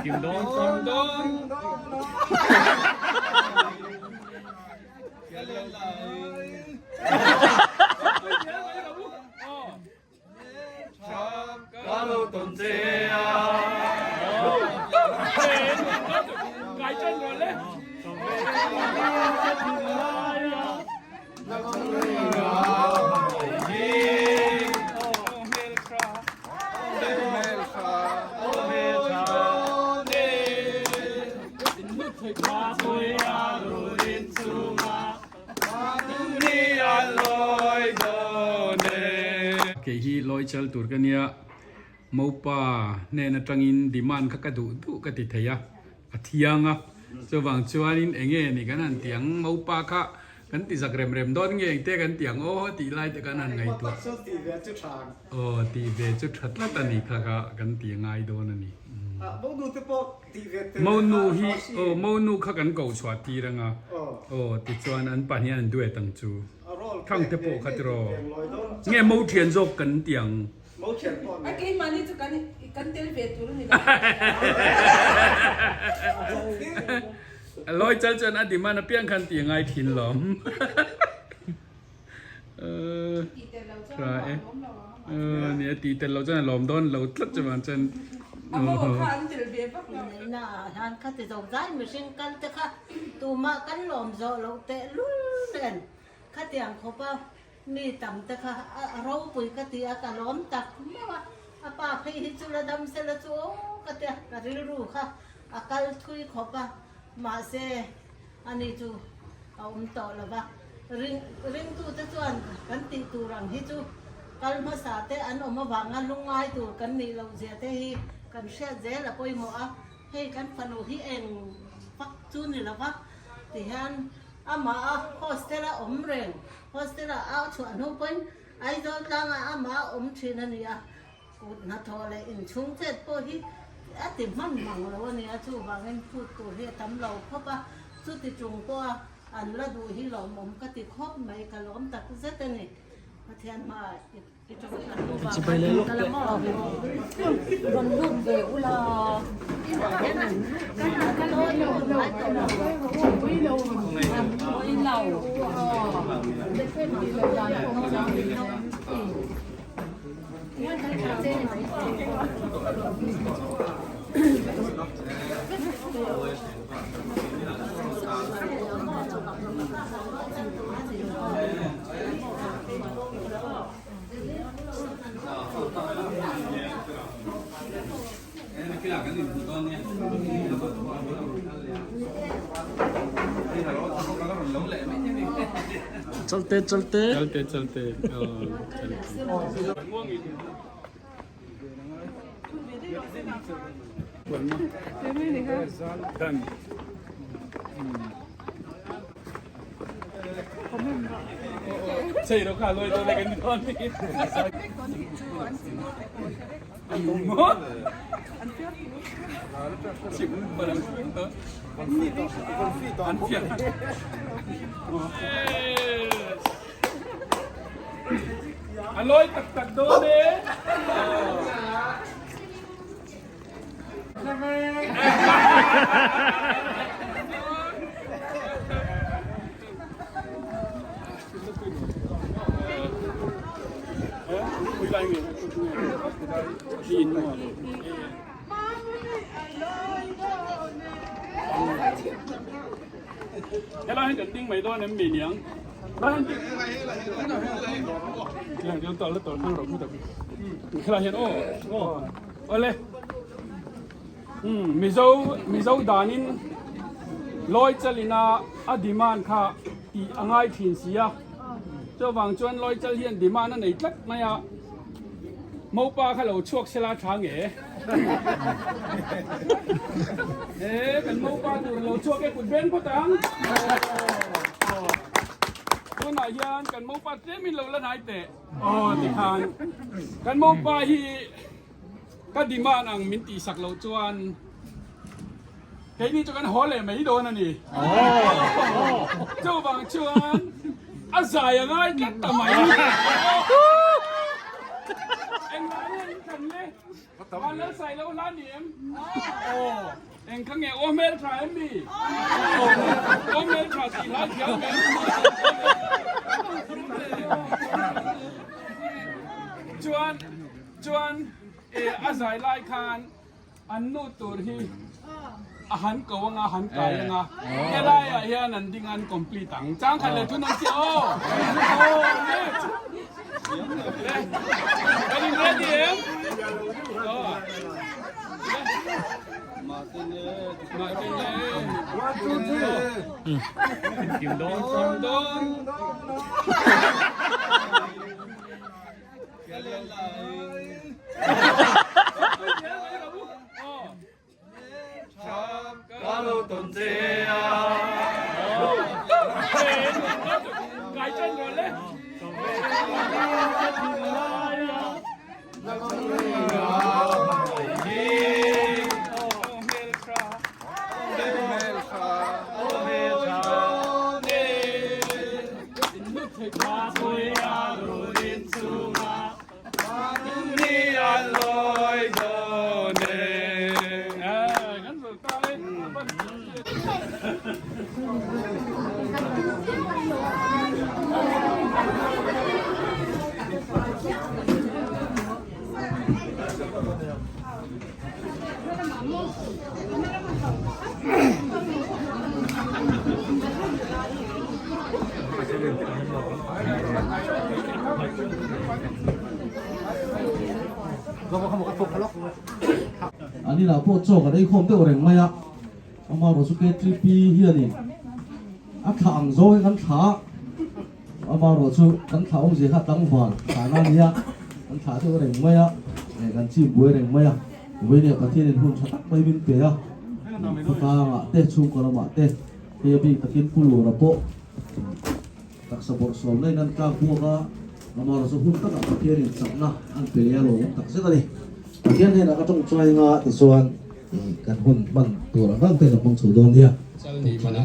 Kim dawn kim dawn. Kei hi lawi chal tur ka nia, Mopa hnen atangin demand kha ka duh duh ka ti thei a, a thiang a, chuvang chuanin enge ni kan han ti ang, Mopa kha kan ti zak rem rem dawn nge engte kan ti ang aw tih lai te kan han ngaihtuah. Aw tih ve chu tha tlat a ni kha kha kan ti ngai dawn a ni. Monu hi aw monu kha kan ko chhuah tir anga aw tichuan an pahnih an duet ang chu thang te pawh kha tiraw nge mo thian zawk kan ti ang. A keimahni chu kan kan tel ve tur a ni lo. Lawi chal chuan a demand apiang khan ti ngai thin lawm. Tha e. Nia tih tel lo chuan a lawm dawn lo tlat chuan chuan. A maw kha an tel ve vak lo. Na ah hian kha ti zo zai mihring kal te kha tumah kan lawm zawh loh teh lul nen khatiang khawp a mi tam te kha a ropui ka ti a ka lawm tak mauh a a pa phei hi chu la dam sela chu aw ka tia ka rilru kha a kal thui khawp a mahse Ani chu a awm tawh lo va, ring ringtute chuan kan tih tur ang hi chu kal hmasa te an awm avanga lungngai tur kan nih loh zia te hi kan hriat zel a pawimawh a, hei kan fanu hi eng fak chu ni lo va tihian amah a hostel a awm reng, hostel ah a chhuah hnu pawhin Aizawl tlangah amah a awm thin a ni a. Kut hnathawh leh inchhung chet pawh hi a ti hman mang lo a nia, chuvangin phut tur hi a tam lo khawp a, chuti chung pawha an la duh hi lawmawm ka ti khawp mai, ka lawm tak zet a ni. Pathian hmaah i tawng tak hnu vang khan in kal a maw? Rawn lut ve ula. Chalte chalte. Chalte chalte. A lawi tak tak dawn e. Helai hi kan ding mai dawn em mi niang? Helai hian aw awle Mizo Mizo danin lawi chalina a demand kha tih a ngai thin si a chuvang chuan lawi chal hian demand a nei tlat mai a mopa kha lo chhuak sela tha nge e kan mopa tur lo chhuak e kut beng phawt ang tunah hian kan mopa tlemin lo la hnai teh aw tikhan kan mopa hi Ka demand ang min tihsak loh chuan keini chu kan haw leh mai dawn a ni. Chuvang chuan a zai a ngai tlat ta mai. Engvang nge in thlan le? Vanlalsailo hla ni em? Aw, eng kha nge aw hmel tha em mi? Aw hmel tha tih hla thiam em? Chuan, chuan a zai lai khan An nu tur hi a han ko anga, a han kai anga, helaiah hian an ding a, an complete ang. Changkhat leh thun an ti aw! Aw le! Le! Kan in ready em? Aw! Le! Mahte le! Mahte le! One, two, three! Kim dawn! Kim dawn! An inah pawh chaw kan ei khawm deuh reng mai a, amaherawhchu KTP hianin a thlah ang zawng hi kan thlah a, amaherawhchu kan thlah awmzia kha tlangval thlahna a nia, kan thlah deuh reng mai a, kan chim buai reng mai a, vawinia Pathianin hun tha tak mai min pe a, khawtlangah te chhungkaw lamah te hei a bik takin Pu Lura pawh. Taksa bawrhsawm lain an tlak buak a, amaherawhchu hun takah Pathianin chakna an pe leh a lawmawm tak zet a ni. Pathian hnenah ka tawngtai anga tichuan kan hun hman tur ang ang te kan hmang chho dawn nia. Chal ni manah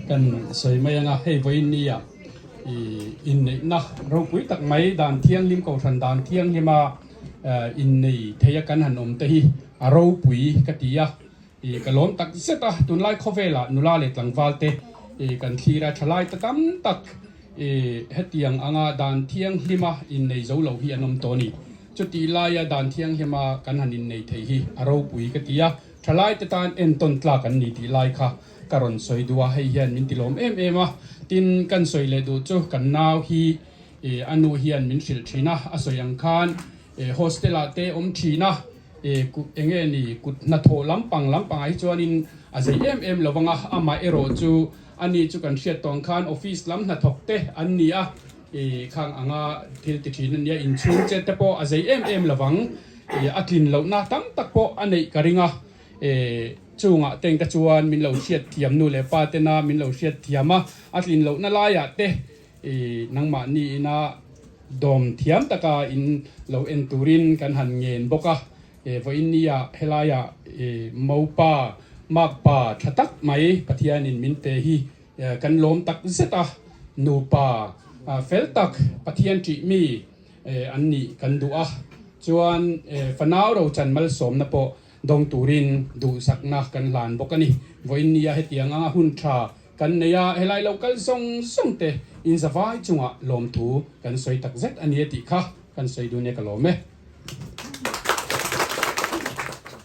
kan sawi mai anga hei vawiin nia i inneihna ropui tak mai dan thianghlim kohhran dan thianghlima innei theia kan han awm te hi a ropui ka ti a. I ka lawm tak zet a, tunlai khawvelah nula leh tlangval te i kan thlir a, thalai ta tam tak i hetiang anga dan thianghlima innei zo lo hi an awm tawh a ni. Chutih laia dan thianghlima kan han innei thei hi a ropui ka ti a, thalai te tan entawn tlak an ni tih lai kha ka rawn sawi duh a, hei hian min ti lawm em em a. Tin, kan sawi leh duh chu kan nau hi i a nu hian min hrilh thin a, a sawi ang khan i hostel ah te awm thin a, E kut enge ni kut hnathawh lampang lampangah hi chuanin a zei em em lo vang a, amah erawh chu ani chu kan hriat tawng khan office lam hnathawk te an ni a, e khang anga thil ti thin a nia, inchhung che te pawh a zei em em lo vang, e a tlin lohna tam tak pawh a neih ka ring a, e chungah teng te chuan min lo hriat thiam nu leh pa tena min lo hriat thiam a, a tlin lohna laiah te I nangmahni ina dawm thiam taka in lo en turin kan han ngen bawk a, vawiin nia helaia Mopa Makpa tha tak mai Pathianin min pe hi kan lawm tak zet a, nupa fel tak Pathian ṭih mi an nih kan duh a, chuan fanau rochan malsawmna pawh dawng turin duhsakna kan hlan bawk a ni. Vawiin nia hetiang anga hun tha Kan nei a, helai lo kal zawng zawng te in zavai chungah lawmthu kan sawi tak zet a ni e tih kha kan sawi dun e ka lawm e.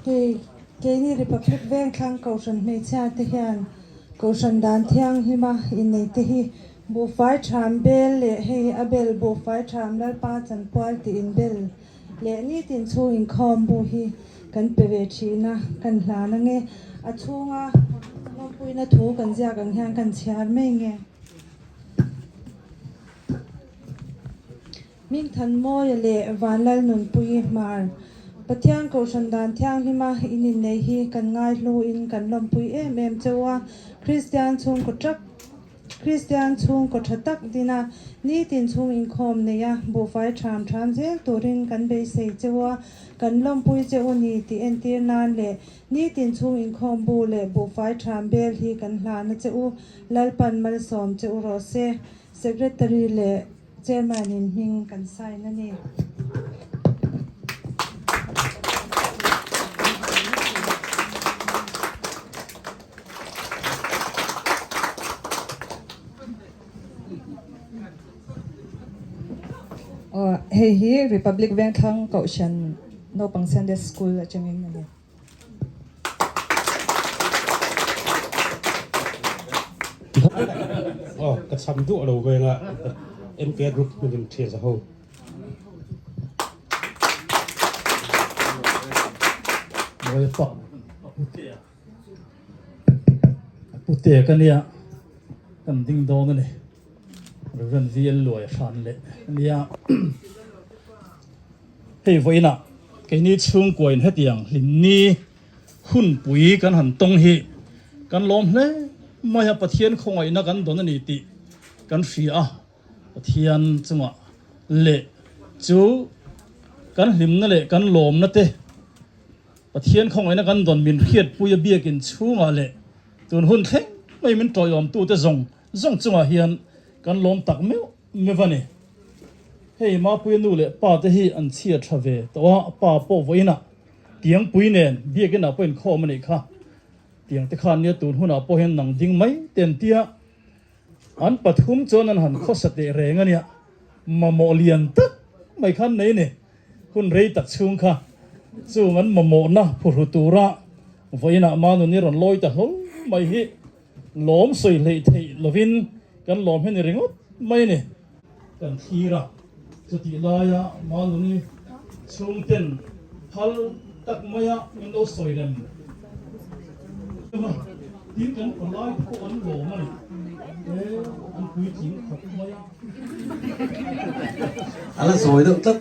Hei, keini Republic Vengthlang Kohhran hmeichhia te hian Kohhran dan thianghlima innei te hi buhfai ṭham bel leh hei a bel buhfai ṭham Lalpa chanpual tih in bel leh nitin chhung inkhawm bu hi kan pe ve thin a, kan hlan ange. A chhunga lawmpuina thu kan ziak ang hian kan chhiar mai nge. Mingthanmawia leh Vanlalnunpuii Hmar, Pathian Kohhran dan thianghlima in innei hi kan ngaihluin kan lawmpui em em cheu a, Kristian chhungkaw tap Kristian chhungkaw tha tak dina nitin chhung inkhawm neia buhfai ṭham ṭham zel turin kan beisei cheu a, kan lawmpui che u ni tih entir nan leh nitin chhung inkhawm bu leh buhfai ṭham bel hi kan hlan a che u, Lalpan malsawm che u rawh se. Secretary leh Chairman in hming kan sign a ni. Hei hi Republic Vengthlang Kohhran Naupang Sunday School atangin a ni. Aw ka cham duh lo venga MK group hmangin thian za ho. Mawi pak putea putea ka nia kan ding dawn a ni Reverend VL Luai hran leh a nia hei vawiinah keini chhungkuain hetiang hlimni hunpui kan han tawng hi kan lawm hle mai a Pathian khawngaihna kan dawn a ni tih kan hria a. Pathian chungah leh chu kan hlimna leh kan lawmna te, Pathian khawngaihna kan dawn min hriatpui a biakin chhungah leh tun hun thleng mai min tawiawmtute zawng zawng chungah hian kan lawm tak meuh meuh a ni. Hei Mapuia nu leh pa te hi an chhia tha ve tawh a, pa pawh vawiinah tiangpui nen biakinah pawh inkhawm a nih kha. Tiang te khan nia tun hunah pawh hian nang ding mai te an tia. An pathum chuan an han khawsa teh reng a nia, mamawh lian tak mai khan nei ni. Hun rei tak chhung kha chung an mamawhna phuhru tura vawiinah Manuni rawn lawi ta hlawl mai hi lawm sawi hleih theih lovin kan lawm hi ni ringawt mai a ni. Kan thlir a, chutih laia Manuni chhungten phal tak maia min lo sawi rem a, tin kan palai te pawh an lawm a ni, e an puitling khawp mai a. A la zawi deuh tlat.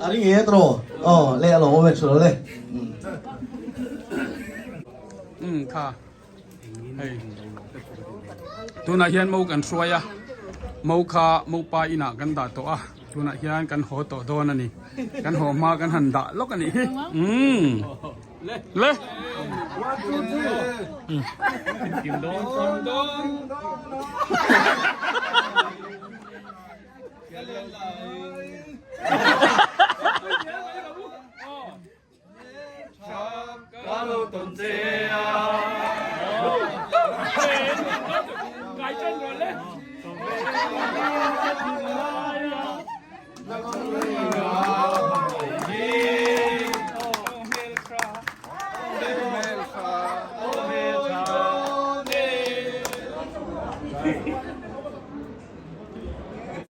A ring e tro oh le a lo ve chu le um kha hei tunah hian mo kan hruai a mo kha mo pa inah kan dah tawh a tunah hian kan haw tawh dawn a ni kan haw hma kan han dah lawk a nih hi umm le